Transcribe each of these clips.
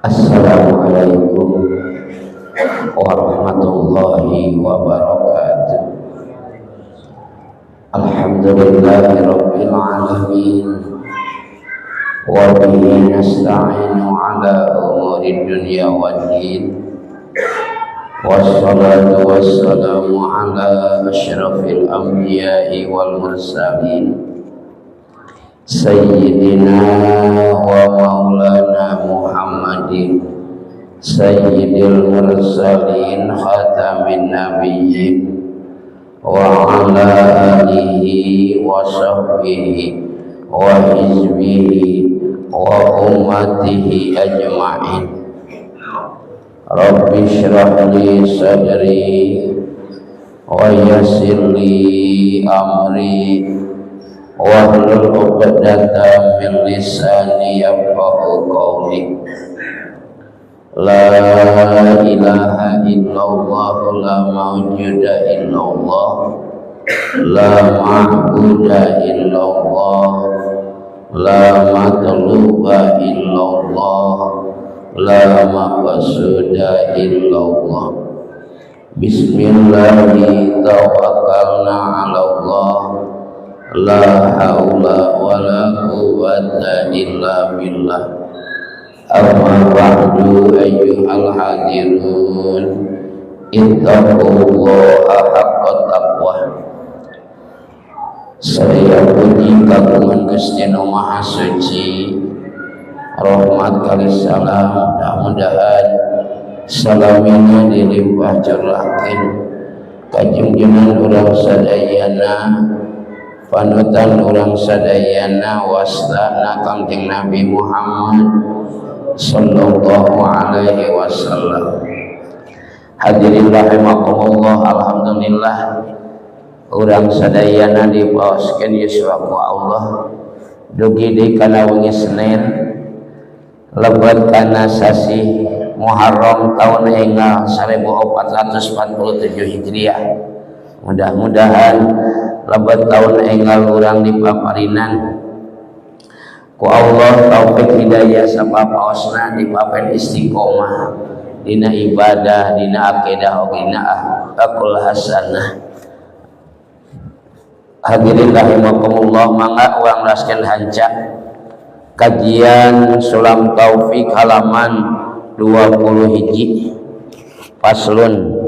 Assalamualaikum warahmatullahi wabarakatuh. Alhamdulillahi rabbil alamin. Wa bihi nasta'inu ala umuri dunya waddin. Wassalatu wassalamu ala asyrafil anbiya'i wal mursalin. Sayyidina wa maulana Muhammadin Sayyidil mursalin khatamin nabiyyin wa ala alihi wa sahbihi wa hizbihi wa ummatihi ajma'in. Rabbi shrah li sadri wa yassir li amri wahlul 'uqdatam min lisani yafqahu qawli. La ilaha illallah, la mawjuda illallah, la ma'buda illallah, la matluba illallah, la maqsuda illallah. Bismillahi tawakkalna 'ala Allah. La haula wala quwwata illa billah. Amma ba'du, ayyuhal hadirun, ittaqullaha haqqa taqwa. Sadaya puji kagungan Gusti Nu Maha Suci. Rahmat kali salam mudah-mudahan salamina dilimpah curahkeun ka junjungan urang sadayana, panutan urang sadayana, wastana Kangjeng Nabi Muhammad sallallahu alaihi wasallam. Hadirin rahimakumullah, alhamdulillah urang sadayana dipaoskeun yuswa ku Allah dugi deui kana wengi Senin, lebet kana sasih Muharram tahun enggal 1447 Hijriah. Mudah-mudahan lebet tahun enggal urang dipaparinan ku Allah taufik hidayah sapapaosna, dipapen istiqomah dina ibadah, dina akidah, dina akhlakul hasanah. Hadirin rahimakumullah, mangga urang raskeun hanca kajian Sulam Taufik halaman 20 hiji, faslun.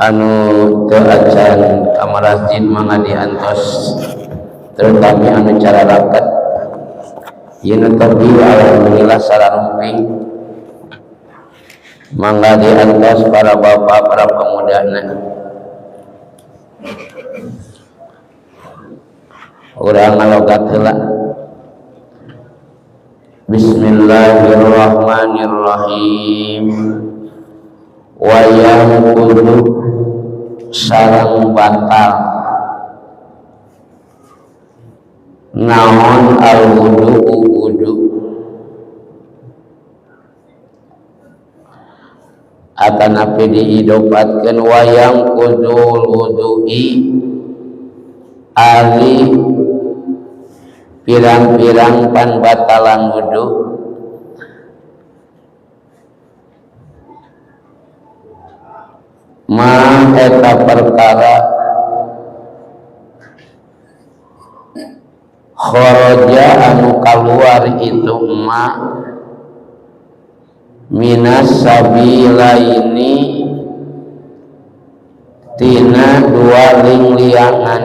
Anu teu acan ka masjid mangga diantos, terutama anu cara raket. Ieu nu topi alhamdulillah sararumping, mangga diantos para bapak, para pemudana. Urang ngalogat heula. Bismillahirrahmanirrahim. Wayang kudu sareng batal naon al wudu wudu atanapi diidopatkeun wayang kudul wudu'i ali pirang-pirang panbatalan wudu ma eta perkara kharaja anu kaluar itu ma minas sabilaini tina dua lingliangan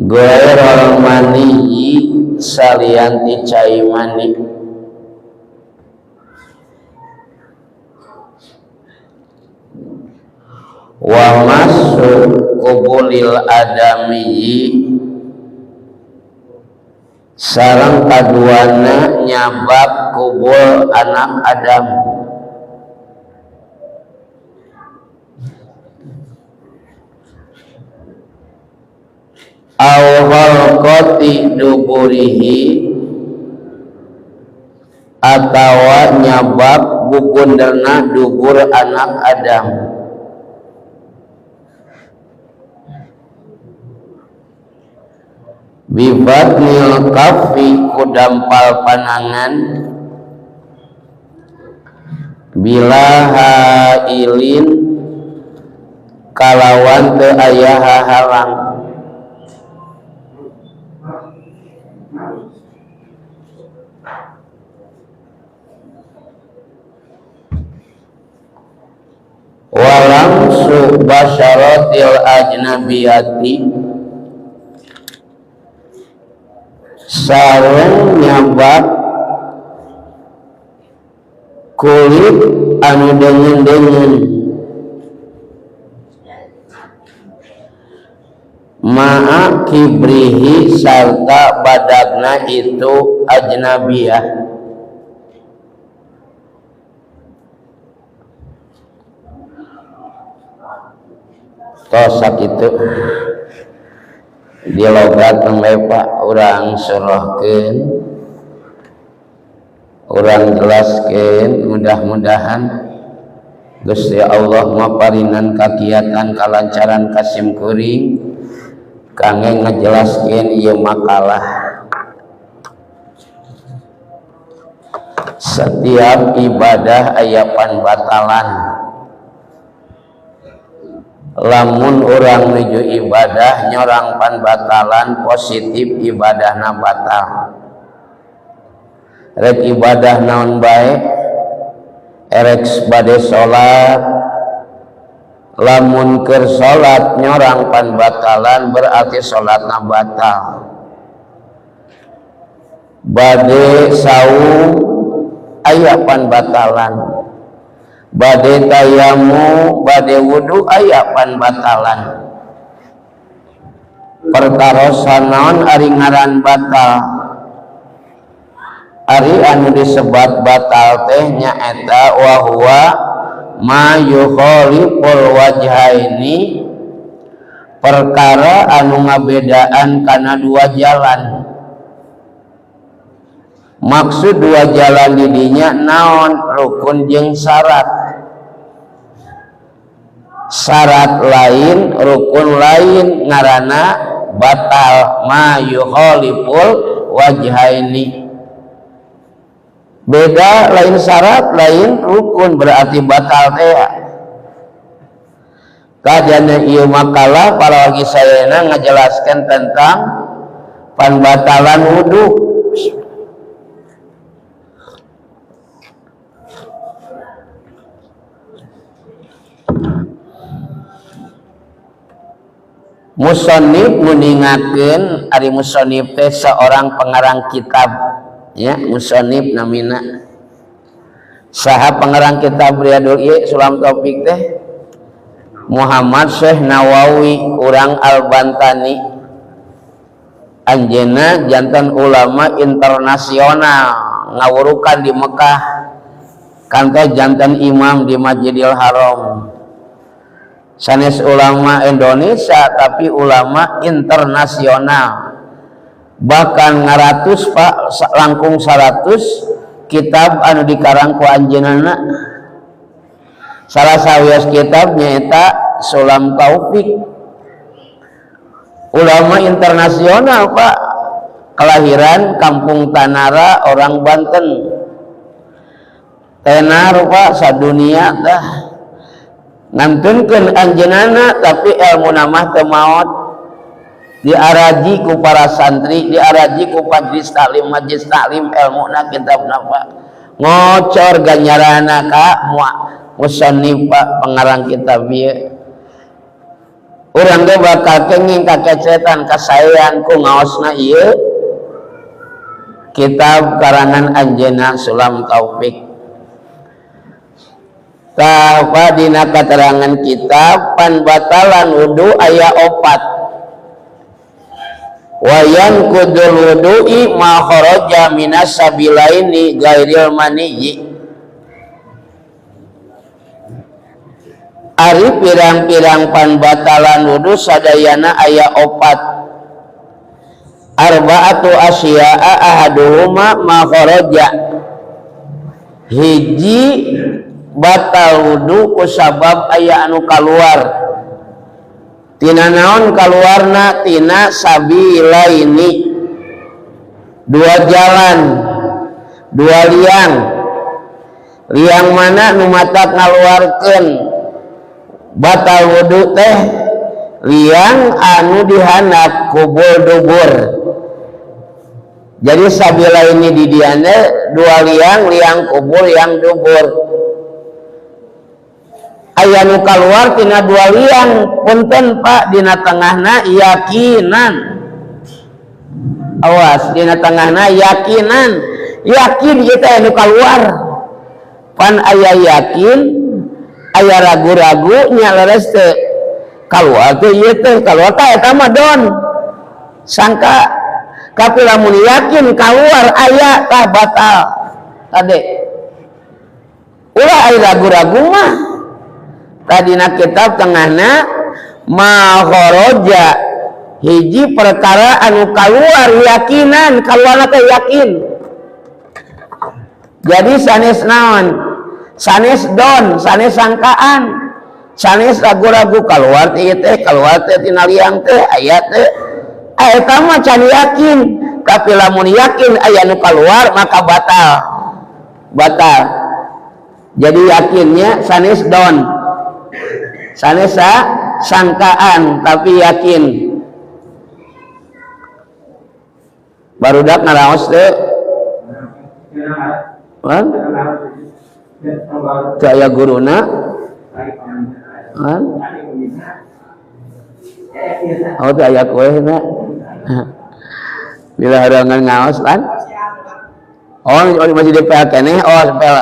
ghairul maniyi salian ti cai mani wa masu kubulil adamiyi sareng kaduana nyabab kubul anak Adam. Aw khalqati duburihi atawa nyabab bugunderna dubur anak Adam. Bibatnil kafi ku dampal panangan bila hailin kalawan teu aya hahalang. Walam basyaratil ajnabiyati sareng nyabak kulit anu deungeun-deungeun ma'a kibrihi sarta badagna itu ajnabiyah. Tosak itu di logat pak urang sorohkeun, urang jelaskeun, mudah-mudahan Gusti Allah maparinan kagiatan kalancaran kasim kuring kangge ngajelaskeun ieu makalah. Setiap ibadah aya panbatalan. Lamun urang nuju ibadah nyorang panbatalan positif ibadahna batal. Rek ibadah naon bae, erek bade salat, lamun keur salat nyorang panbatalan berarti salatna batal. Bade saum aya panbatalan, bade tayamu, bade wudu aya panbatalan. Pertarosan naon ari ngaran batal? Ari anu disebat batal teh nyaeta wa huwa ma yukhaliful wajhaini, perkara anu ngabedaan kana dua jalan. Maksud dua jalan di dinya naon? Rukun jeung syarat. Syarat lain, rukun lain ngaranna batal ma yukhaliful wajhaini. Beda lain syarat lain rukun berarti batal teh. Kajana ieu makalah para lagi sayana ngajelaskan tentang panbatalan wudu. Musonif muningakeun ari musonif teh seorang pengarang kitab, ya musonif namina. Saha pengarang kitab Riyadul ieu Sulam Taufik teh? Muhammad Syekh Nawawi urang Al-Bantani. Anjeunna jantan ulama internasional ngawurukan di Mekah, kantos jantan imam di Masjidil Haram. Sanes ulama Indonesia tapi ulama internasional, bahkan ngaratus pak langkung 100 kitab anu dikarang ku anjeunna. Salah sawios kitab nyaeta Sulam Taufik. Ulama internasional pak, kelahiran Kampung Tanara, orang Banten. Tenar pak sadunia dah. Ngantunkeun anjeunna tapi ilmu mah teu maot. Diaraji ku para santri, diaraji ku majelis taklim, majelis taklim ilmuna kitabna pak. Ngocor ganjarana ka musannif pak pengarang kitab ieu. Urang ge bakal kenging kakecetan kasaean ku ngaosna ieu kitab karangan anjeunna Sulam Taufik. Tah dina katerangan kitab panbatalan wudu aya opat. Wayan kudul wudu'i ma kharaja minas sabilaini ghairil maniyyi. Ari pirang-pirang panbatalan wudu sadayana aya opat. Arba'atu asya'a ahaduhuma ma kharaja. Hiji batal wudu ku sabab aya anu kaluar Tina naon kaluarna? Tina sabilaini, dua jalan, dua liang. Liang mana nu matak ngaluarkeun batal wudu teh? Liang anu dihandap kubul dubur. Jadi sabilaini di diana dua liang, liang kubul, liang dubur. Aya nu kaluar tina dua liang, punten Pak, dina tengahna yakinan. Awas, dina tengahna yakinan, yakin kita anu kaluar. Pan aya yakin, aya ragu-ragu nya leres teu kaluar teh ieu teh kaluar teh eta mah don sangka. Tapi lamun yakin kaluar aya tah batal kade. Ulah aya ragu-ragu mah. Tadina kitab tengahna ma kharaja, hiji perkara anu kaluar yakinan, kaluarna teh yakin. Jadi sanes naon? Sanes don, sanes sangkaan, sanes ragu-ragu kaluar teh ieu teh, kaluar teh tina liang teh aya teh. Eta mah can yakin, tapi lamun yakin aya nu kaluar maka batal. Batal. Jadi yakinnya sanes don, sanes sangkaan, tapi yakin. Barudak ngaraos teh. Kan? Teu aya guruna. Kan? Oh, teu aya kuehna. Bila harangan ngaos kan? Oh, masih di PL keneh, oh PL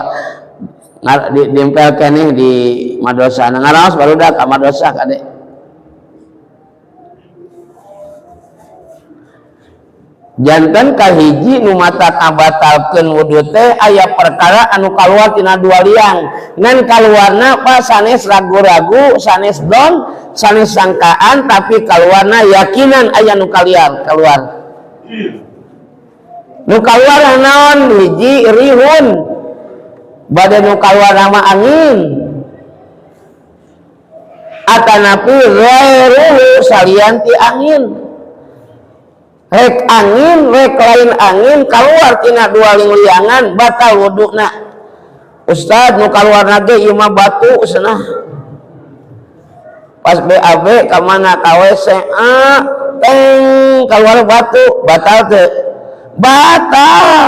di PL keneh di madrasah. Ngaraos barudak ka madrasah kade. Janten kahiji nu mata kabatalkeun wudu teh aya perkara anu kaluar tina dua liang. Ngan kaluarna Pak sanes ragu-ragu, sanes don, sanes sangkaan, tapi kaluarna yakinan aya nu kaliar keluar. Nu kaluar naon? Hiji rihun, bade nu kaluar nama angin, atanapi ghairuhu salian ti angin. Rek angin, rek lain angin, keluar tina dua liangan batal wuduna. Ustad nu kaluarna ge ieu mah batu cenah. Pas BAB ka mana ka WC, teng keluar batu, batal teu? Batal.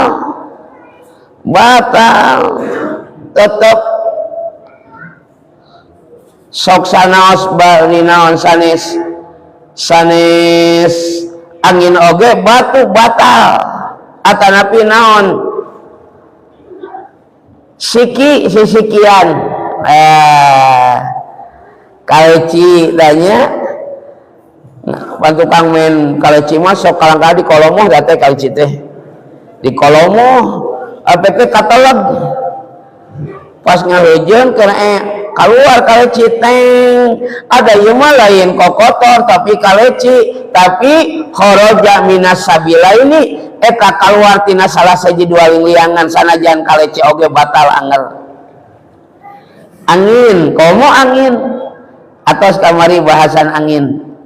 Batal. Tetep sok sanaos bari naon sanes sanes angin oge batu batal. Atanapi naon siki sisikian, kaleci tanya pan tukang main kaleci mah sok kalangkah di kolomoh da teh kaleci teh di kolomoh APP kateleg pas ngahujeun kana keluar kaleci teng. Ada ieu mah lain kokotor tapi kaleci, tapi kharaja minas sabilaini, eta keluar tina salah sahiji dua liangan sanajan kaleci oge batal anger. Angin komo angin atos kamari bahasan angin.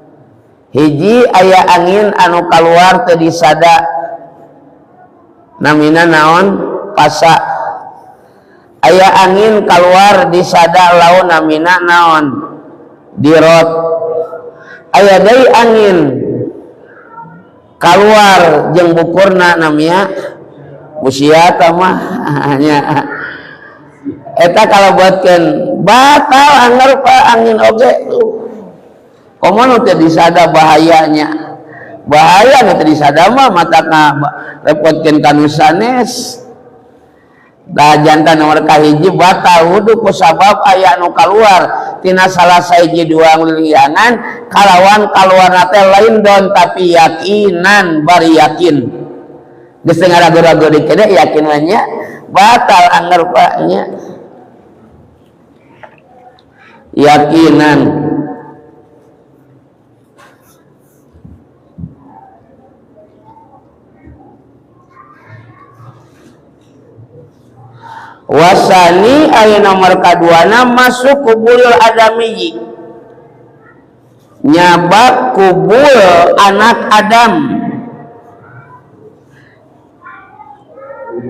Hiji aya angin anu keluar teu disada namina naon pasa. Aya angin keluar disada laun namina naon dirot. Aya deui angin keluar jeung bukurna namanya busiata mah nya. Eta kalabuatkeun batal anger Pak angin oge. Komo nu teu disada bahayanya. Bahaya nu teu disada mah matakna repotkeun ka nu sanes. Da jantan nomor kahiji batal wudu ku sabab aya nu kaluar tina salah sahiji dua liangan kalawan kaluarna teh lain don tapi yakinan bari yakin. Geus teu ngaragu-ragu dikede yakin we nya batal anger Pak nya. Yakinan. Wasani aya nomor kaduana masuk kubulil adamiyi, Nyabak kubul anak Adam.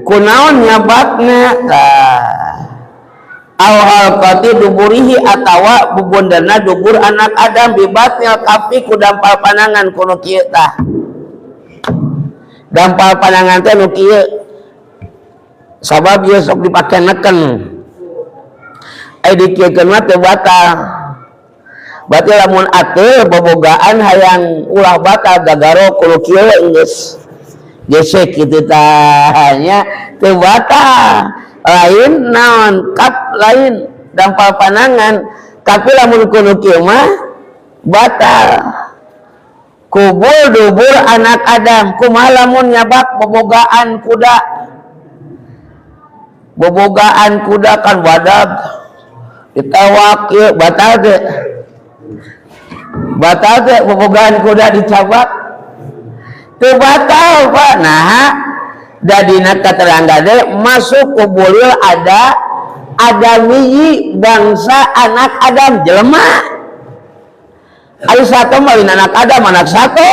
Kunaon nyabakna tah? Aw halqati duburihi atawa bubunderna dubur anak Adam bibatnya kafi ku dampal panangan kuno kieu tah. Dampal panangan teh nu kieu. Sabab ieu sok dipake neken. Ai dikieukeun mah teu batal. Berarti lamun ateul bobogaan hayang ulah batal gagaro kudu kieu geus. Gesek kitu tah nya teu batal. Lain naon kap lain dampal panangan, tapi lamun kudu kieu mah batal. Kubul dubur anak Adam kumaha lamun nyabak bobogaan kuda. Bobogaan kuda kan badag ditewak ieu batal teu? Batal teu bobogaan kuda dicabak? Teu batal Pak. Nah, dadina katerangga teh masuk kubulil ada adamiyi bangsa anak Adam jelema. Ari sato mah lain anak Adam, anak sato.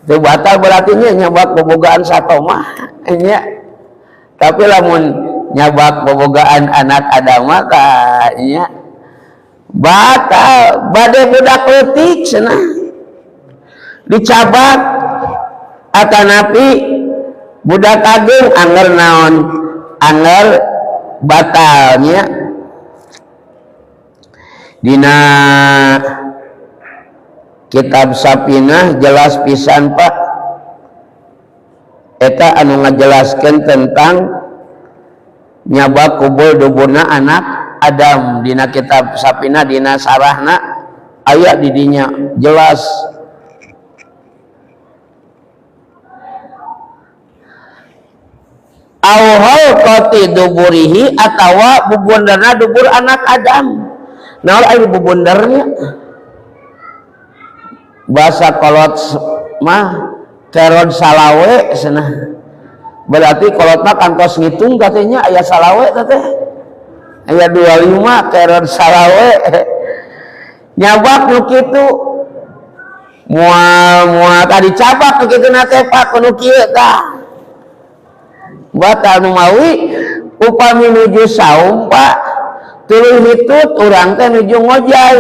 Teu batal berarti nya nyabak bobogaan sato mah nya. Tapi lamun nyabak bobogaan anak Adam mah tah nya batal. Bade budak leutik cenah dicabak atanapi budak agung anger naon anger batalnya. Dina kitab Safinah jelas pisan Pak, eta anu ngajelaskeun tentang nyabak kubul duburna anak Adam. Dina kitab Safinah dina sarahna aya di dinya jelas. Aw halqati duburihi atawa bubunderna dubur anak Adam. Naon ari bubundernya? Bahasa kolot mah kerod salawe cenah. Berarti kolot mah kantos ngitung katanya aya salawe teh. Aya 25 kerod salawe. Nyabak nu kitu. Moal-moal tadi cabak nu kitu na teh Pak nu kieu tah. Batal nu mawi upami nuju saum Pak tuluy hitut urang teh nuju ngojay.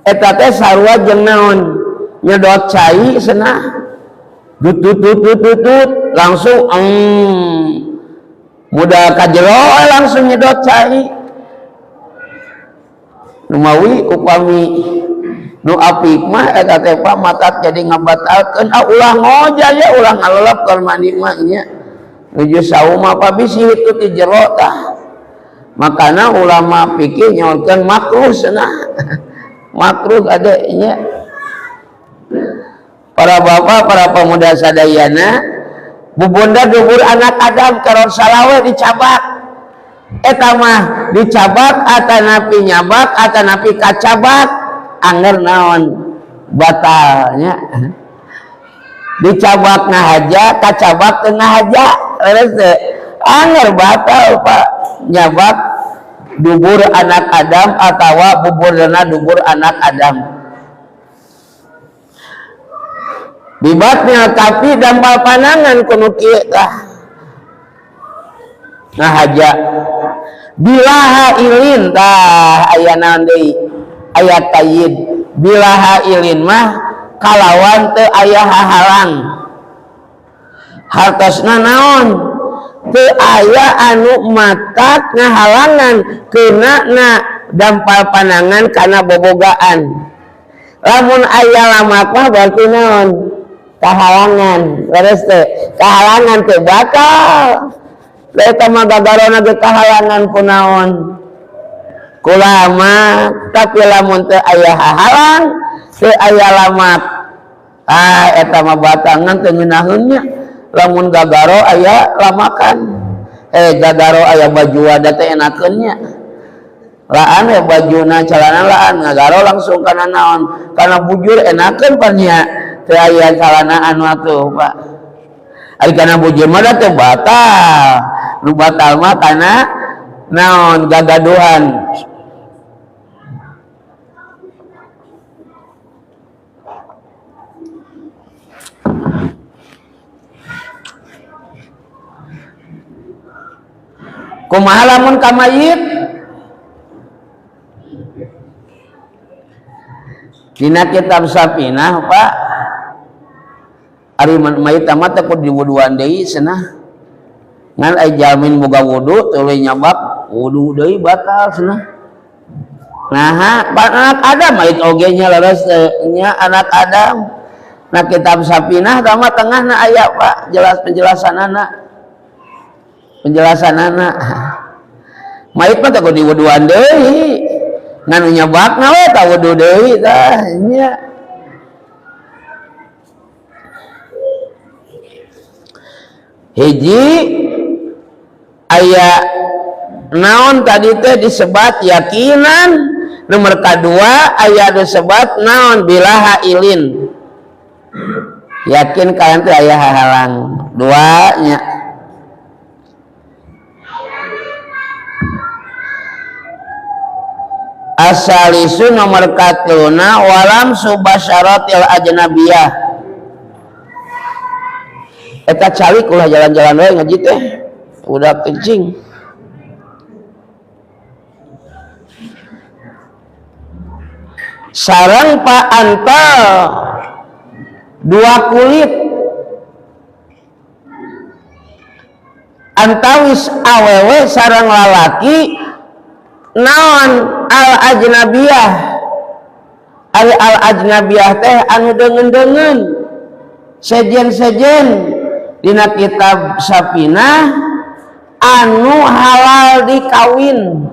Eta teh sarua jeung naon? Nyedot cai cenah. Dut dut dut dut dut, dut. Langsung muda ka jero langsung nyedot cai. Nu mawi upami nu apik mah eta teh Pak matak jadi ngabatalkeun, ah ulah ngojay ya ulah ngalelep keur mandi mah nya. Nuju saum apa bisi itu di jero tah. Makana ulama fikih nyaurkeun makruh cenah. Makruh adanya. Para bapak, para pemuda sadayana, bubunda dubur anak Adam karor salawe dicabak. Eta mah dicabak atanapi nyabak atanapi kacabak anger naon batalnya. Dicabak ngahaja, kacabak teu ngahaja, leres teu? Anger batal Pak. Nyabak dubur anak Adam atawa buburna dubur anak Adam. Bibatnya kapi dampal panangan kuno kieu tah. Ngahaja. Bilaha ilin tah aya naon deui? Aya tayid. Bilaha ilin mah kalawan teu aya hahalang. Hartosna naon? Teu aya anu matak ngahalangan keunana dampal panangan kana bobogaan. Lamun aya lamak mah berarti naon? Kahalangan. Leres teu? Kahalangan teu batal. Eta mah gagarona ge kahalangan kunaon? Kulama. Tapi lamun teu aya hahalang, teu aya lamak, ah eta mah batal ngan teu ngeunaheun nya. Lamun gagaro aya lamakan, gagaro aya baju ada teh enakeun nya. Laan ya bajuna calana laan ngagaro langsung kana naon? Kana bujur enakeun pan nya. Teu aya calana anu atuh Pak. Ari kana bujur mah teh batal. Nu batal mah kana naon? Gagaduhan. Kumaha lamun ka mayit? Dina kitab Safinah Pak, ari mayit mah teh kudu diwuduan deui cenah. Ngan ai jamin boga wudu tuluy nyabak wudu deui batal cenah. Nah, anak Adam mayit oge nya leres nya anak Adam. Nah kitab Safinah tama tengahna aya Pak, jelas penjelasanana. Penjelasanana. Mayit mah teh kudu diwuduan deui. Ngan nyabakna we tah wudu deui tah nya. Hiji aya naon tadi teh disebat yakinan, nomor kedua aya disebat naon bilaha ilin. Yakin kalian teh aya hahalang dua nya. Asalisu nomor katluna walam subasyaratil ajnabiyah. Eta calik ulah jalan-jalan we ngaji teh udah kencing. Sareng Pak Antal dua kulit antawis awewe sareng lalaki naon al ajnabiyah. Ari al ajnabiyah teh anu deungeun-deungeun sejen-sejen dina kitab Safinah anu halal dikawin,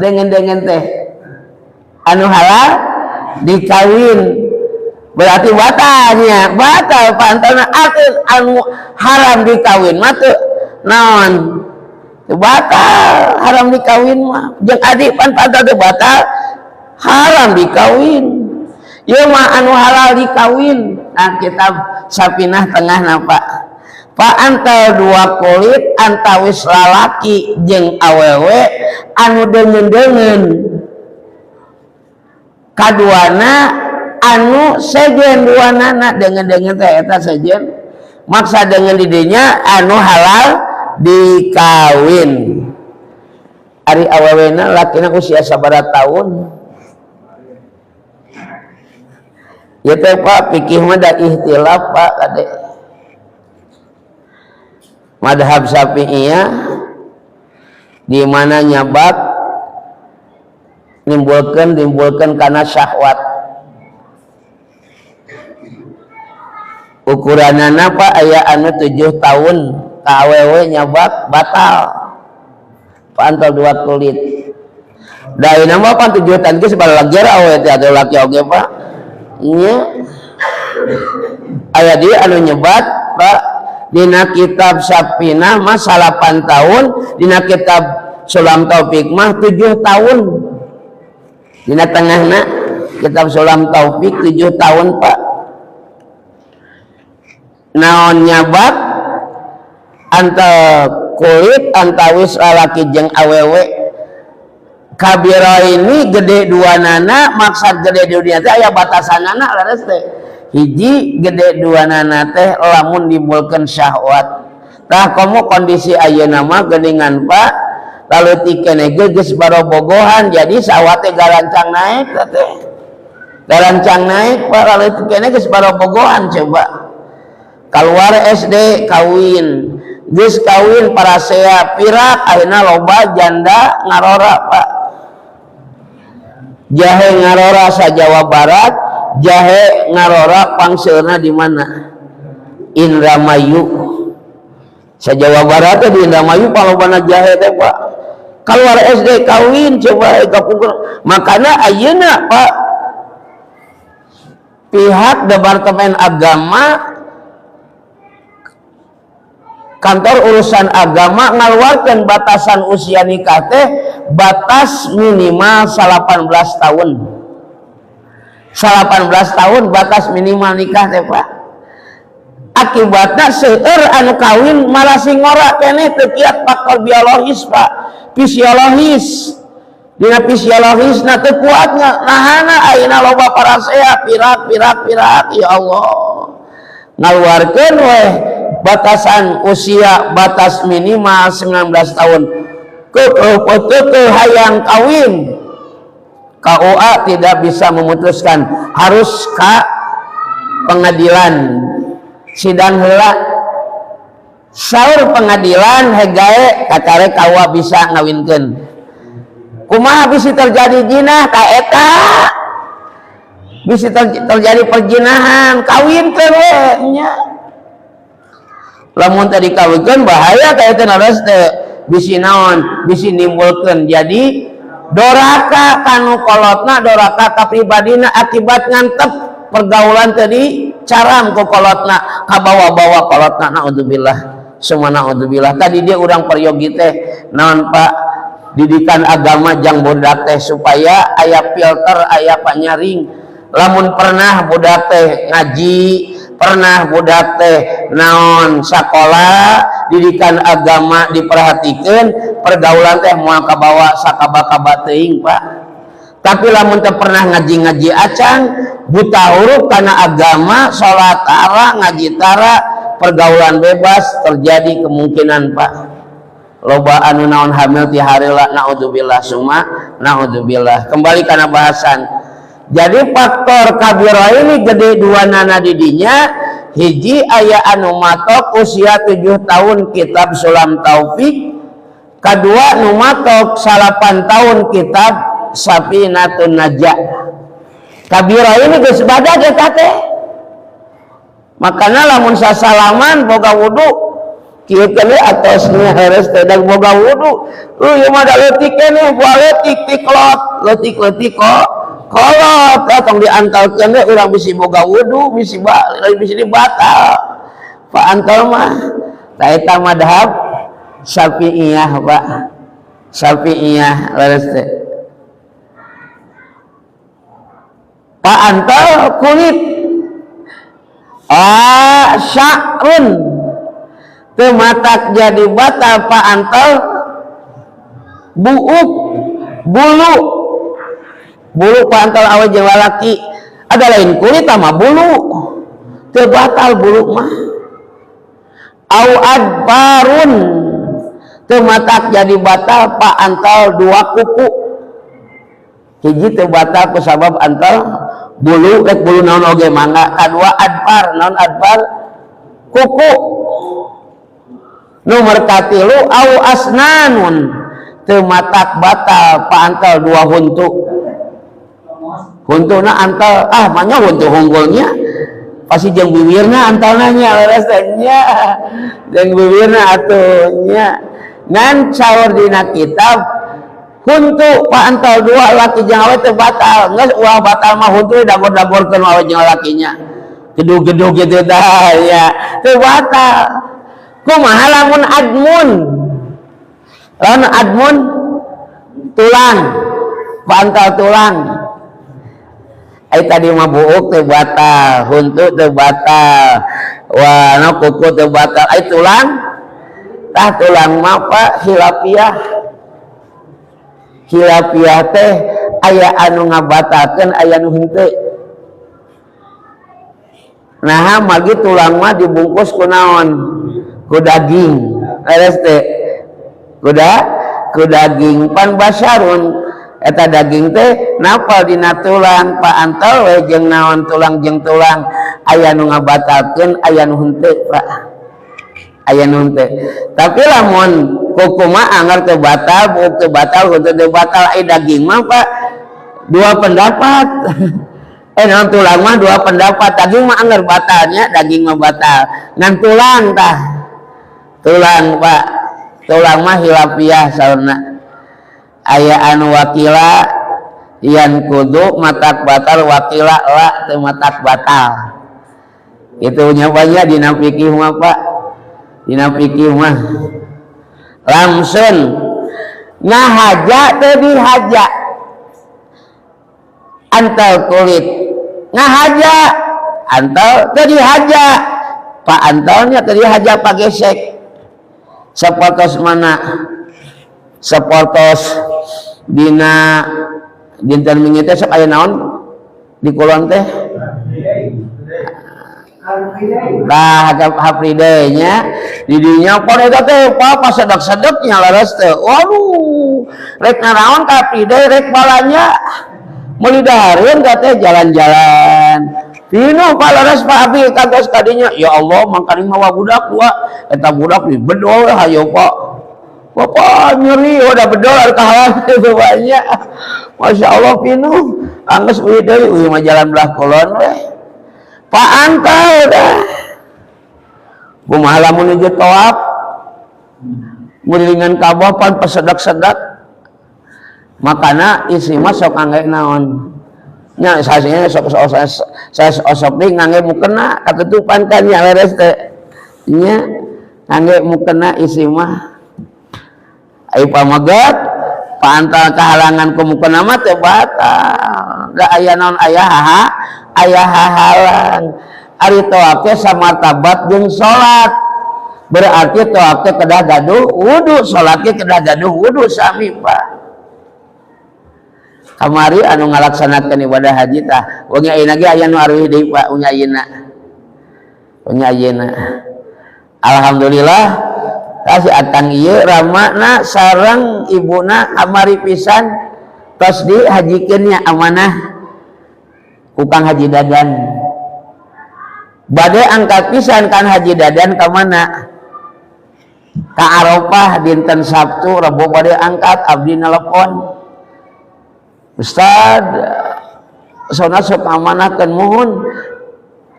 deungeun-deungeun teh anu halal dikawin berarti batalnya batal pantana anu haram dikawin mah teu naon batal haram dikawin mah jeung adik pan pantal teu batal haram dikawin ieu mah anu halal dikawin. Nah kitab Safinah tengah Pak Pak antal dua kulit antawis lalaki jeung awewe anu deungeun-deungeun kaduana anu sejen duanana deungeun-deungeun teh eta sejen maksa deungeun di dinya anu halal dikawin. Ari awewena lakina usia sabaraha tahun ya teh Pak fikih mah da ihtilaf Pak kade. Madhab Syafi'iyah di mana nyabak nimbulkan karena syahwat. Ukuranana Pak aya anu 7 tahun ka awewe nyabak batal pantol dua kulit. Da ayeuna mah pan 7 tahun geus balager awewe teh atuh laki oge Pak nya. Aya deui anu nyebat Pak dina kitab Safinah mah 8 tahun, dina kitab Sulam Taufik mah 7 tahun. Dina tengahna kitab Sulam Taufik 7 tahun Pak. Naon nyabak antal kulit antawis lalaki jeung awewe kabira ini gede dua nana, maksad gede dunia teh aya batasanana leres teh. Hiji gede dua nana teh lamun nimbulkeun syahwat. Tah komo kondisi ayeuna mah geuningan Pak, lalu tikene geus barobogohan jadi syahwat teh garancang naik teh. Garancang naik Pak, lalu tikene geus barobogohan coba. Keluar SD kawin, geus kawin parasea pirak ayeuna loba janda ngarora Pak. Jahe ngarora sa Jawa Barat, jahe ngarora pangseurna di mana? Indramayu. Sa Jawa Barat teh di Indramayu palobana jahe teh Pak. Keluar SD kawin coba kapungkur. Makana ayeuna Pak pihak Departemen Agama kantor urusan agama ngaluarkeun batasan usia nikah teh batas minimal 18 tahun. 18 tahun batas minimal nikah teh Pak. Akibatna seueur anu kawin malah sing ngora keneh teu kiat faktor biologis Pak, fisiologis. Dina fisiologisna teu kuat nahana ayeuna loba parasea pirak pirak pirak ya Allah. Ngaluarkeun weh batasan usia batas minimal 19 tahun. Keukeuh peuteukeuh hayang kawin, KUA tidak bisa memutuskan, harus ke pengadilan, sidang heula. Saur pengadilan hegae, kakare KUA bisa ngawinkeun. Kumaha bisa terjadi jinah ka eta, bisa terjadi perjinahan, kawinkeun we nya. Lamun tadi kawinkeun bahaya ka eta, leres teh? Bisi naon, bisi nimbulkeun jadi doraka kanu kolotna, doraka ka pribadina, akibat ngantep pergaulan tadi caram ku kolotna, kabawa-bawa kolotna. Naudzubillah summa naudzubillah. Tadi dia urang peryogi teh naon, Pak, didikan agama jang budak teh supaya aya filter, aya panyaring. Lamun pernah budak teh ngaji, pernah budak teh naon, sakola, didikan agama diperhatikan, pergaulan teh moal kabawa sakaba-kaba teuing, Pak. Tapi lamun teh pernah ngaji-ngaji acan, buta huruf karena agama, salat tara, ngaji tara, pergaulan bebas, terjadi kemungkinan, Pak, loba anu naon, hamil ti harila. Naudzubillah summa naudzubillah. Kembali karena bahasan, jadi faktor kabiro ini gede dua nana didinya. Hiji, aya anu matok usia 7 tahun kitab Sulam Taufik. Kedua, nu matok 9 tahun kitab Safinatun Najah. Kabiro ini geus badag eta teh. Makanya lamun sasalaman boga wudu, kieu keneh atosnya, heres teh da boga wudu. Ieu mah da leutik keneh, buah leutik ti kolot, leutik-leutik kok kolot tong diantalkeun we urang, bisi boga wudu, bisi bisi batal. Pak, antal mah tah eta madhab Syafi'iyah, Pak, Syafi'iyah, leres teh? Pak, antal kulit, ah, sya'run teu matak jadi batal. Pak, antal buuk, bulu, bulu. Pak, antal awe jeung lalaki ada lain kulit sama bulu, teu batal bulu mah. Au adfarun, teu matak jadi batal. Pak, antal dua kuku. Hiji, teu batal ku sabab antal bulu, rek bulu naon oge mangga. Kadua, adfar. Naon adfar? Kuku. Nomor katilu, au asnanun, teu matak batal pak antal dua huntu. Huntuna antal, ah, manya huntu hunggulnya, pasti jeung bibirna antalna nya, leres teh nya, jeung bibirna atuh nya. Ngan saur dina kitab, huntu pak antal dua laki jeung awe teu batal. Geus ulah batal mah huntu dagor-dagorkeun awe jeung lakinya, gedug-gedug gitu dah ya, teu batal. Kumaha lamun admun? Lamun admun tulang, bantal tulang. Ai tadi mah buuk teu batal, huntu teu batal, wah no kuku teu batal. Ai tulang? Tah, tulang mah, Pak, khilafiah. Khilafiah teh aya anu ngabatalkeun, aya nu henteu. Nah, magi tulang mah dibungkus ku naon? Ku daging. Leres teh? Kuda ku daging, pan basyarun eta daging teh napal dina tulang. Pak, antal we jeung naon, tulang jeung tulang, aya nu ngabatalkeun, aya nu henteu, Pak, aya nu henteu. Tapi lamun kuku mah anggar teu batal, buuk teu batal, henteu teu batal. Ai daging mah, Pak, dua pendapat. Eh, naon, tulang mah dua pendapat. Daging mah anggar batalnya, daging mah batal. Ngan tulang tah, tulang, Pak, tulang mah khilafiah. Saurna aya anu wakila yan kudu matak batal, wakila la teu matak batal. Itu nyapanya dina fikih mah, Pak. Dina fikih mah langsung ngahaja teu dihaja antal kulit, ngahaja antal teu dihaja. Pak, antalnya teu dihaja pagesek sapertos mana, sapertos dina dinten Minggu teh sok aya naon di kulon teh? Nah, Car Free Day-nya di dinya pon eta teh, Pak, pasedak-sedeknya, leres teh? Waduh, rek naraon Car Free Day? Rek balanja, meuli dahareun teh, jalan-jalan. Pinuh, Pak, leres, Pak. Abi kantos kadinya, ya Allah, mangkaning mawa budak dua, eta budak di bedol, hayo, Pak. Bapak nyeri, udah bedol ada kahalan itu banyak. Masya Allah, pinuh. Angges uih deui, uih mah jalan belah kulon we. Pak Anta udah. Kumaha lamun nuju tawaf? Ngurilingan Ka'bah pan pesedak-sedak. Makana istri mah sok ngangge naon? Nya sasnya sok sok saya osok deui ngangge mukena, katutupan kan nya, leres teh? Nya ngangge mukena istri mah. Ai pameget paantal kahalangan ku mukena mah teu batal. Da aya naon, aya haha, aya hahalang. Ari tawaf teh samartabat jeung salat. Berarti tawaf teh kedah gaduh wudu, salat ge kedah gaduh wudu, sami, Pak. Kamari anu ngalaksanakeun ibadah haji tah, wengi ayeuna ge aya nu aruih deui, Pak, wengi ayeuna. Wengi ayeuna. Alhamdulillah, kasih akang ieu ramana sareng ibuna kamari pisan tos dihajikeun nya, amanah ku Kang Haji Dadan. Bade angkat pisan kan Haji Dadan ka mana? Ka Arafah dinten Sabtu, Rebo bade angkat, abdi nelpon. "Ustad, sona sok amanahkeun, muhun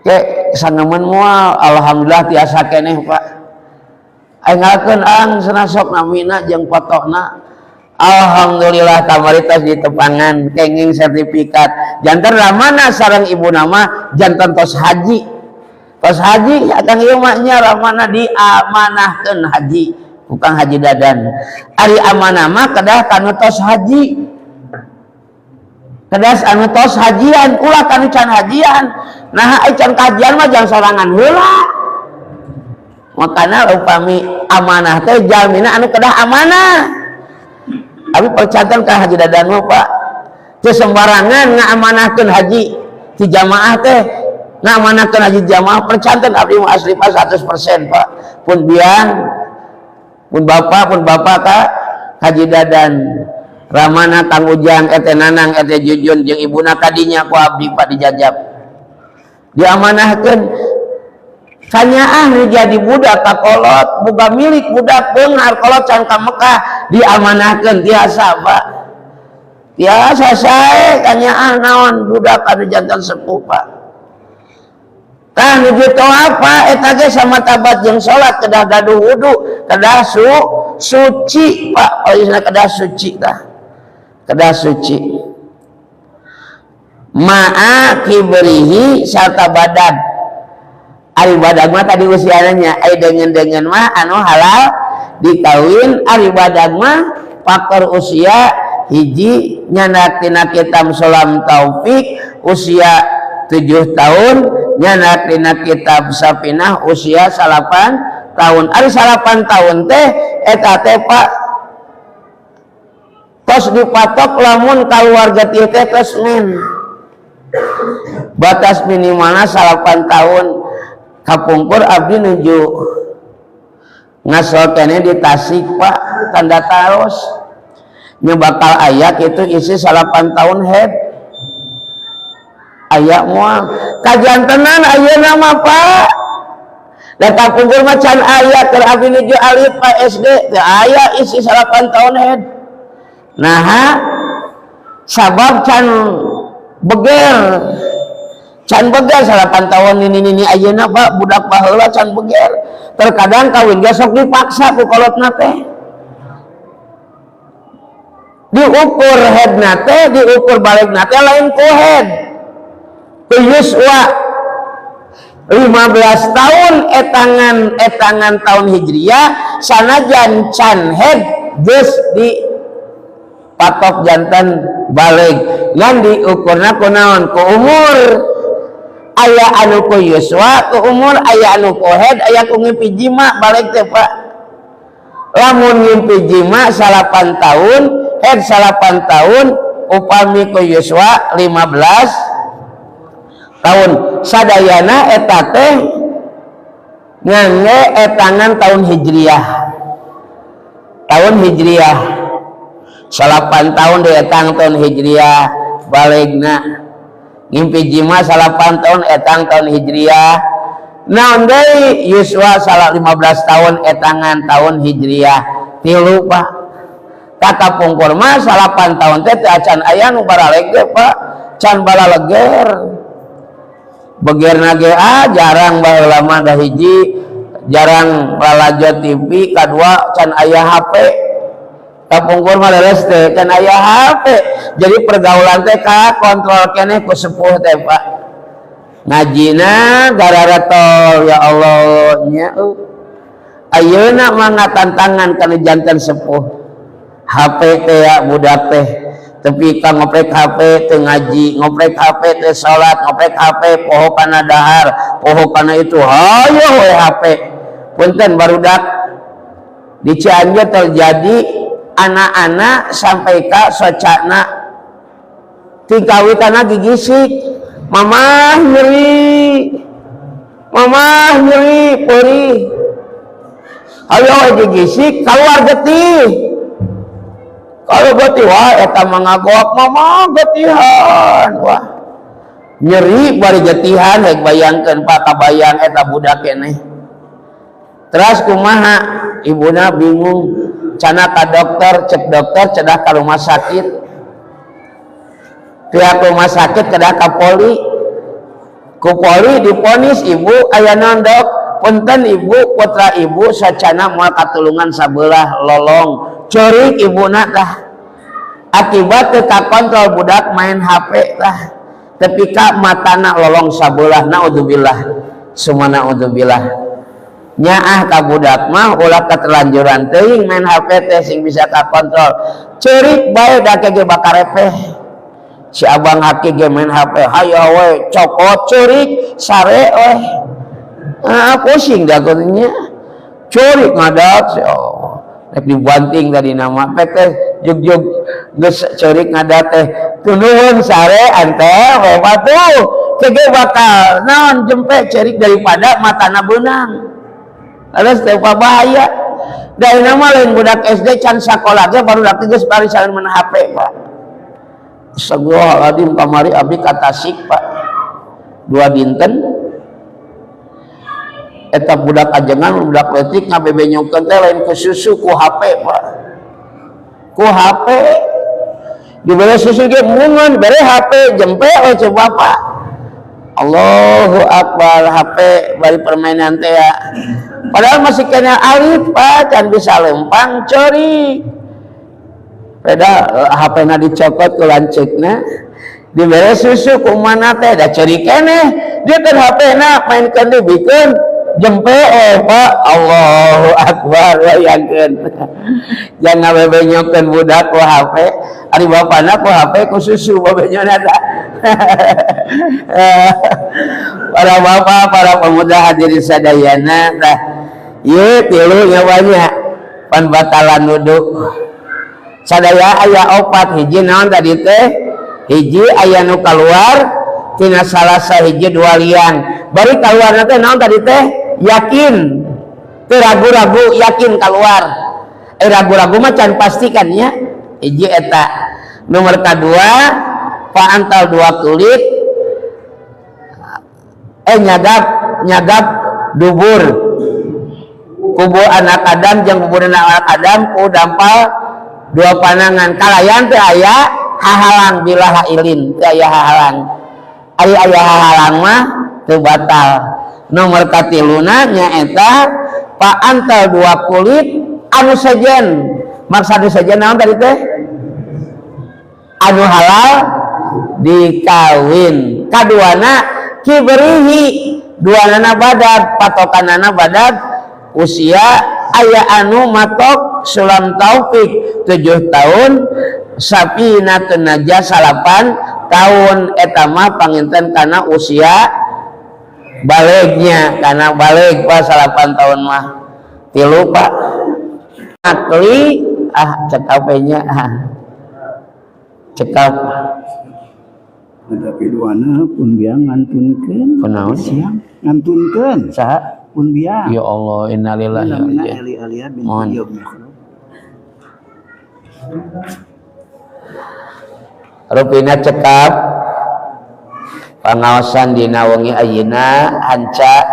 ke sangemen moal?" Alhamdulillah, tiasa keneh, Pak. Aing ang sana sok namina jeung fotona. Alhamdulillah, kamari tos ditepangan, kenging sertifikat. Janten ramana sareng ibu nama janten tos haji, tos haji akang ieu mah nya. Ramana diamanahkeun haji ku Kang Haji Dadan. Ari amanah mah kedah kanu tos haji, kedah anu tos hajian, ulah kanu can hajian. Nah, ai can kajian mah jangan sorangan heula. Makana upami amanah teh jalmina anu kedah amanah. Abi percanten ka Haji Dadan mah, Pak, teu sembarangan ngamanahkeun haji ti jamaah teh. Ngamanahkeun haji jamaah, percanten abdi mah asli, Pak, 100%, Pak. Pun biang, pun bapak, pun bapak ka Haji Dadan, ramana Kang Ujang, ete Nanang, ete Jujun jeung ibuna kadinya ku abdi, Pak, dijajab, diamanahkeun. Kanyaah nu jadi budak ka kolot, boga milik budak beunghar, kolot can ka Mekah diamanahkeun, tiasa, Pak, tiasa sae. Kanyaah naon, budak anu jantan sepuh, Pak. Tah, nuju apa eta ge samartabat jeung salat, kedah gaduh wudu, kedah suci, Pak. Oh iya, kedah suci tah, kedah suci. Ma'a kibrihi, sarta badag. Ari badag mah tadi usianya, ari dengan mah anu halal dikawin. Ari badag mah faktor usia hiji, nyandak tina kitab Sulam Taufik usia 7 tahun, nyandak tina kitab Safinah usia 9 tahun. Ari 9 tahun teh eta teh, Pak, tos dipatok lamun keluarga teh tos men batas minimalnya 9 tahun. Kapungkur abdi nuju ngasol keneh di Tasik, Pak, tanda taros nya bakal aya itu isi 9 tahun haid, aya moal kajantenan ayeuna mah, Pak. Da kapungkur mah can aya, keur abdi nuju alit, Pak, SD teu aya isi 9 tahun haid. Nah, sabab can beger, can beger 9 tahun. Ini ayeuna, Pak, budak baheula can beger, terkadang kawin ge sok dipaksa ku kolotna teh. Diukur haidna teh, diukur baligna teh lain ku haid, ku yuswa 15 tahun etangan etangan tahun Hijriah. Sanajan can haid geus di patok janten balig, ngan diukurna ku naon? Ku umur. Aya anu ku yuswa, ku umur, aya anu ku haid, aya ku ngimpi jima balig teh, Pak. Lamun ngimpi jima 9 tahun, haid 9 tahun. Upami ku yuswa 15. Tahun sadayana eta teh ngangge etangan tahun Hijriah. Tahun Hijriah 9 tahun dietang tahun Hijriah, balegna ngimpi jima 9 tahun etang tahun Hijriah. Naon deui, yuswa salah 15 tahun etangan tahun Hijriah. Tilu, Pak. Kata pungkur mah 9 tahun teh teu acan aya nu baraleg ge, Pak, can balaleger. Begerna ge ah jarang. Baheula mah da hiji jarang lalajo TV, kadua can aya HP. Kapungkur mah leres teh can aya HP, jadi pergaulan teh ka kontrol keneh ku sepuh teh, Pak. Ngajina gararatol, ya Allah nya. Ayeuna mah ngatantangan kana janten sepuh. HP teh ya, budak teh tapi ka ngoprek HP teu ngaji, ngoprek HP teh salat, ngoprek HP poho kana dahar, poho kana itu, hayo we HP. Punten, barudak, di Cianjur terjadi anak-anak sampai ka socana tingkawitana gigisik, "Mamah nyeri, mamah nyeri, perih." Ayo we gigisik, keluar getih. Kalau getih, wah, eta mangagok, "Mama, getihan." Wah, nyeri bari getihan. Rek bayangkeun, Pak, kabayang eta budak keneh. Terus kumaha, ibuna bingung, cana ka dokter, cek dokter cedah ka rumah sakit. Pihak rumah sakit kedah ka poli, ku poli diponis, "Ibu aya naon, Dok?" "Punten, Ibu, putra Ibu sacana moal katulungan, sabelah lolong." Ceurik ibuna tah, akibat teu kontrol budak main HP tah, tepi ka matana lolong sabelah. Naudzubillah summa naudzubillah. Nyaah ka budak mah ulah keterlanjuran teuing main HP teh, sing bisa kakontrol. Ceurik bae da ge bakal repeh. Si Abang Haki ge main HP, hayo we cokot, ceurik sare we. Ah, pusing dah. Ceurik ngadat, oh, rek dibanting tadi nama pek teh jug-jug geus ceurik ngadat teh tunuhun sare ante we tuh kege bakal naon jempe ceurik daripada matana beunang. Terus teh bahaya dari nama lain budak SD can sakola ge baru geus barisan main HP, Pak. Astagfirullahaladzim, kamari abdi ka Tasik, Pak, 2 dinten. Eta budak ajengan, budak leutik, ngabebenyokeun teh lain ku susu, ku HP, Pak, ku HP. Dibere susu ge mungun, bere HP jempe we coba, Pak. Allahu Akbar, HP bari permainan teh ya. Padahal masih kena alit, Pak, can bisa lempang, curi beda HP na dicokot ku lanceukna. Dibere susu kumana teh da curi keneh dia kan HP na mainkeun, dibikeun jempe. Eh, Pak, Allahu Akbar. Bayangkeun, jangan bebenyokeun budak ku HP, ari bapana ku HP, ku susu bebenyona da. Para bapak, para pemuda, hadirin sadayana, tah ieu tilu nya banyak panbatalan wudu. Sadaya aya opat. Hiji naon tadi teh? Hiji, aya nu keluar tina salah sahiji dua liang. Bari keluar teh naon tadi teh? Yakin, teu ragu-ragu, yakin keluar. Eh, ragu-ragu mah can pastikan ya. Hiji eta. Nomor kedua, paantal dua kulit, eh, nyadap nyadap dubur, kubur anak Adam jeung kubur anak Adam ku dampal dua panangan, kalayan teu aya hahalang, bila hailin, teu aya hahalang. Ari aya hahalang mah teu batal. Nomor katiluna nyaeta paantal dua kulit anu sejen. Maksud anu sejen naon tadi teh? Anu halal dikawin. Kaduana kibrihi, duanana badag, patokanana badag usia. Aya anu matok sulam taufik 7 tahun, Safinatun Najah 9 tahun. Eta mah panginten karena usia balegnya, karena baleg, Pak, 9 tahun mah. Tilu, Pak. Akli ah, cekap nya, ah, cekap. Tapi duana pun biang ngantunkeun. Kunaon? Siang ngantunkeun. Saha? Pun biang. Ya Allah, innalillahi wa Namina inna Eli Alia binti Mohon. Iyob Mihrab. Rupina cekap pangaosan dina wengi ayeuna hanca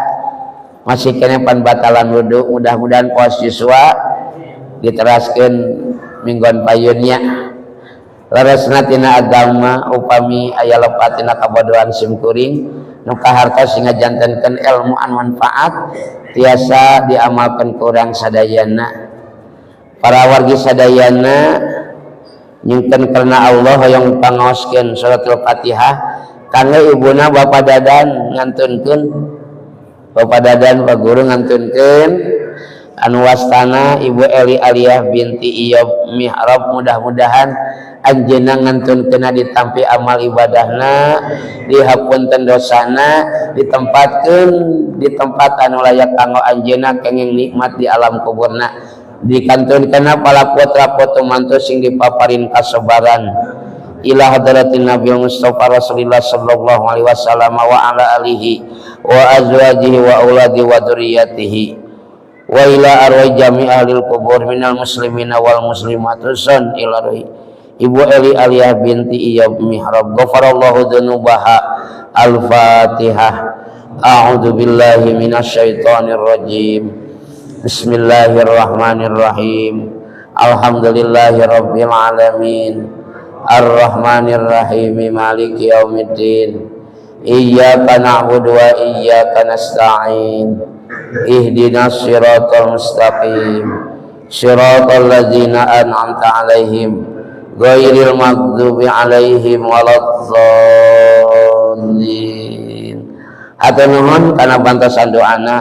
masih kene panbatalan wudu, mudah-mudahan puas yuswa diteraskeun mingguan payunnya. Leresna tina agama upami aya lepat tina kabodohan sim kuring nu kahartos sehingga jantenkeun ilmu anu manfaat tiasa diamalkeun ku urang sadayana. Para wargi sadayana nyungkeun karena Allah hoyong pangaoskeun suratul Fatihah kanggo ibuna Bapak Dadan ngantunkeun, Bapak Dadan Pak Guru ngantunkeun anu wastana Ibu Eli Aliyah binti Iyob Mihrab, mudah-mudahan anjeunna ngantunkeunna ditampi amal ibadahna, dihapunten dosana, ditempatkeun di tempat anu layak kanggo anjeunna kenging nikmat di alam kuburna, dikantunkeunna para putra putu mantu sing dipaparin kasabaran. Ila hadratin Nabi Mustafa Rasulillah sallallahu alaihi wasallam wa ala alihi wa azwajihi wa auladi wa dzurriyyatihi wa ila arwah jami ahlil kubur minal muslimina wal muslimat son ila ruhi Ibu Eli Aliyah binti Iyob Mihrab ghafarallahu dzunubaha. Al-Fatihah. A'udzu billahi minasyaitonir rajim. Bismillahirrahmanirrahim. Alhamdulillahi rabbil alamin. Arrahmanir rahim. Maliki yaumiddin. Iyyaka na'budu wa iyyaka nasta'in. Ihdinas siratal mustaqim. Siratal ladzina an'amta 'alaihim ghairil maghdubi 'alaihim waladdallin. Hatur nuhun kana bantosan doana.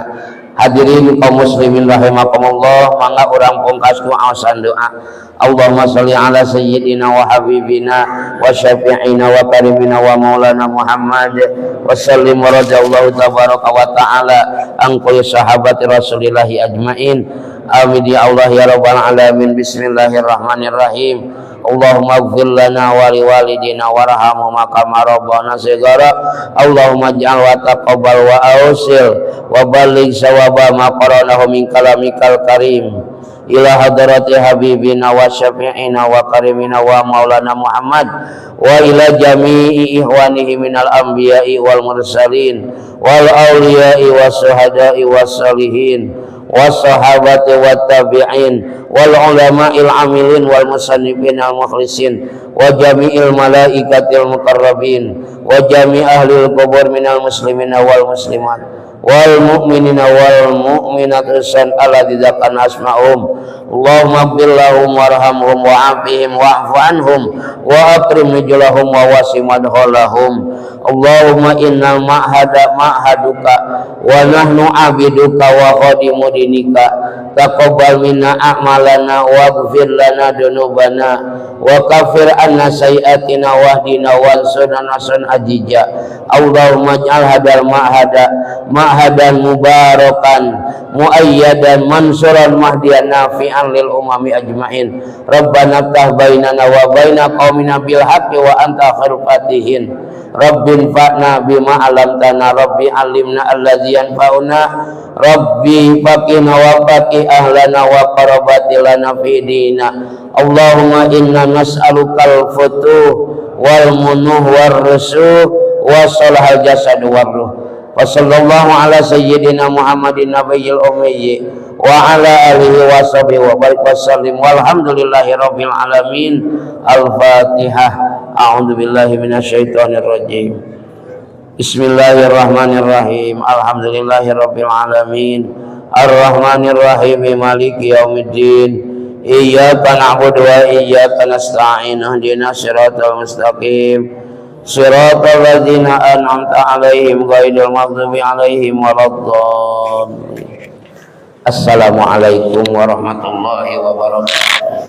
Hadirin kaum muslimin rahimakumullah, mangga urang pungkas ku aosan doa. Allahumma sholli ala sayyidina wa habibina wa syafi'ina wa karimina wa maulana Muhammad wa sallim wa radhiyallahu tabaraka wa ta'ala an kulli sahabati rasulillahi ajmain. Amin ya Allah ya rabbal alamin. Bismillahirrahmanirrahim. Allahumma ighfir lana wa liwalidina warhamhuma kama rabbana shighara. Allahumma ij'al wa taqabbal wa ausil wa balligh sawaba ma qara'nahu min kalamikal karim ila hadrati habibina wa syafi'ina wa karimina wa maulana Muhammad wa ila jami'i ihwanihi minal anbiya'i wal mursalin wal awliya'i was syuhada'i was salihin was sahabati wat tabi'in wal ulama'il amilin wal musannifin al mukhlisin wa jami'il malaikatil muqarrabin wa jami' ahlil qubur minal muslimina wal muslimat wal mu'minina wal mu'minat san alladzi dzakana asma'uhum. Allahumma ighfir lahum warhamhum wa'afihim wa'fu anhum wa akrim nuzulahum wa wasi madkhalahum. Allahumma inna ma'hada ma'haduka wa nahnu abiduka wa khadimu dinika. Taqabbal minna a'malana waghfir lana dunubana wa kaffir anna sayiatina wahdina wansurna nasran ajija. Allahumma ij'al hadal ma'hada ma'hadan mubarakan muayyadan mansuran mahdiyan nafi'an lil umami ajmain. Rabbana ftah bainana wa baina qaumina bil haqqi wa anta khairul fatihin. Rabbin fa'na bima 'allamtana rabbi 'allimna allazi yanfa'una rabbi faqina wa faqi ahlana wa qarabati lana fi dina. Allahumma inna nas'alukal futuh wal munuh war rusuh wa salahal jasad war ruh. Wa sallallahu ala sayyidina Muhammadin nabiyil ummi wa ala alihi wa sahbihi wa barik wa sallim walhamdulillahi rabbil alamin. Al-Fatihah. A'udzu billahi minasyaitonir rajim. Bismillahirrahmanirrahim. Alhamdulillahi rabbil alamin. Arrahmanir rahim. Maliki yaumiddin. Iyyaka na'budu wa iyyaka nasta'in. Ihdinas siratal mustaqim. Siratal ladzina an'amta 'alaihim ghairil maghdubi 'alaihim waladdallin. Assalamualaikum warahmatullahi wabarakatuh.